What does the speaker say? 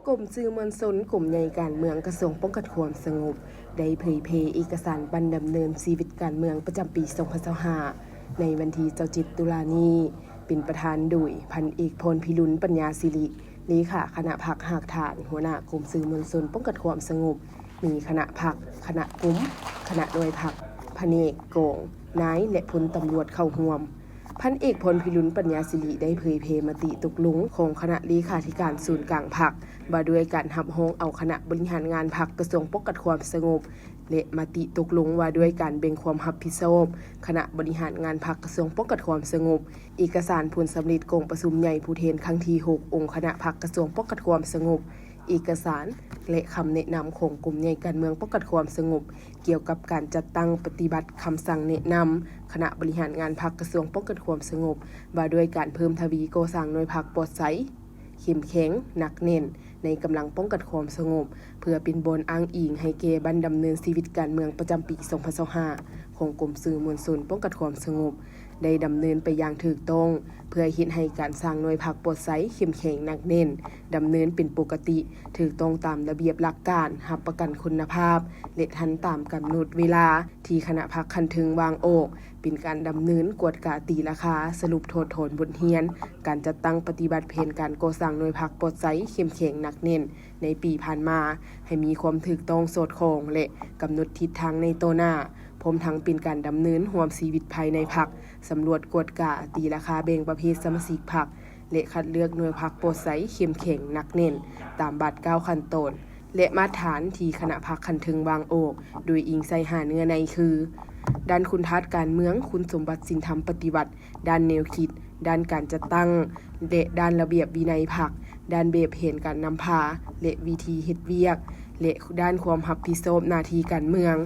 ກົມສື່ມວນຊົນ ກົມໃຫຍ່ການເມືອງ ກະຊວງປ້ອງກັນຄວາມສະຫງົບ ໄດ້ເຜີຍແຜ່ເອກະສານບັນດຳເນີນຊີວິດການເມືອງປະຈຳປີສອງພັນຊາວຫ້າ ໃນວັນທີຊາວເຈັດຕຸລານີ້ ເປັນປະທານໂດຍ ພັນເອກ ພອນພິລຸນ ປັນຍາສິລິ ເລຂາຄະນະພັກຮາກຖານ ຫົວໜ້າກົມສື່ມວນຊົນປ້ອງກັນຄວາມສະຫງົບ, ມີຄະນະພັກ, ຄະນະກົມ, ຄະນະໜ່ວຍພັກ, ພະແນກ, ກອງ, ນາຍ ແລະ ພົນຕຳຫຼວດເຂົ້າຮ່ວມ. ພັນເອກ ພອນພິລຸນ ປັນຍາສິລິ ໄດ້ເຜີຍແຜ່ມະຕິຕົກລົງຂອງຄະນະເລຂາທິການສູນກາງພັກ ວ່າດ້ວຍການຮັບຮອງເອົາຄະນະບໍລິຫານງານພັກກະຊວງປ້ອງກັນຄວາມສະຫງົບ ແລະ ມະຕິຕົກລົງວ່າດ້ວຍການແບ່ງຄວາມຮັບຜິດຊອບຄະນະບໍລິຫານງານພັກກະຊວງປ້ອງກັນຄວາມສະຫງົບ, ເອກະສານຜົນສຳເລັດກອງປະຊຸມໃຫຍ່ຜູ້ແທນຄັ້ງທີຫົກ ອົງຄະນະພັກກະຊວງປ້ອງກັນຄວາມສະຫງົບ, ເອກະສານ ແລະ ຄຳແນະນຳຂອງກົມໃຫຍ່ການເມືອງປ້ອງກັນຄວາມສະຫງົບ ກ່ຽວກັບການຈັດຕັ້ງປະຕິບັດຄຳສັ່ງແນະນຳຄະນະບໍລິຫານງານພັກກະຊວງປ້ອງກັນຄວາມສະຫງົບ ວ່າດ້ວຍການເພີ່ມທະວີກໍ່ສ້າງໜ່ວຍພັກປອດໃສ, ເຂັ້ມແຂງ, ໜັກແໜ້ນ ໃນກຳລັງປ້ອງກັນຄວາມສະຫງົບ ເພື່ອເປັນບ່ອນອ້າງອີງໃຫ້ແກ່ບັນດຳເນີນຊີວິດການເມືອງປະຈຳປີສອງພັນຊາວຫ້າ ຂອງກົມສື່ມວນຊົນປ້ອງກັນຄວາມສະຫງົບ ໄດ້ດຳເນີນໄປຢ່າງຖືກຕ້ອງ ເພື່ອເຮັດໃຫ້ການສ້າງໜ່ວຍພັກປອດໃສ, ເຂັ້ມແຂງ, ໜັກແໜ້ນ ດຳເນີນເປັນປົກກະຕິ, ຖືກຕ້ອງຕາມລະບຽບຫຼັກການ, ຮັບປະກັນຄຸນນະພາບ ແລະ ທັນຕາມກຳນົດເວລາທີ່ຄະນະພັກຂັ້ນເທິງວາງອອກ, ເປັນການດຳເນີນກວດກາຕີລາຄາ, ສະຫຼຸບຖອດຖອນບົດຮຽນ, ການຈັດຕັ້ງປະຕິບັດແຜນການກໍ່ສ້າງໜ່ວຍພັກປອດໃສ, ເຂັ້ມແຂງ, ໜັກແໜ້ນ ໃນປີຜ່ານມາ ໃຫ້ມີຄວາມຖືກຕ້ອງສອດຄ່ອງ ແລະ ກຳນົດທິດທາງໃນຕໍ່ໜ້າ, ພ້ອມທັງເປັນການດຳເນີນຮ່ວມຊີວິດພາຍໃນພັກ, ສຳຫຼວດກວດກາ, ຕີລາຄາແບ່ງປະເພດສະມາຊິກພັກ ແລະ ຄັດເລືອກໜ່ວຍພັກປອດໃສ, ເຂັ້ມແຂງ, ໜັກແໜ້ນ ຕາມບາດກ້າວຂັ້ນຕອນ ແລະ ມາດຖານທີ່ຄະນະພັກຂັ້ນເທິງວາງອອກ, ໂດຍອີງໃສ່ຫ້າເນື້ອໃນຄື ດ້ານຄຸນທາດການເມືອງ, ຄຸນສົມບັດສິນທຳປະຕິວັດ, ດ້ານແນວຄິດ, ດ້ານການຈັດຕັ້ງ ແລະ ດ້ານລະບຽບວິໄນພັກ, ດ້ານແບບແຜນການນຳພາ ແລະ ວິທີເຮັດວຽກ ແລະ ດ້ານຄວາມຮັບຜິດຊອບໜ້າທີ່ການເມືອງ.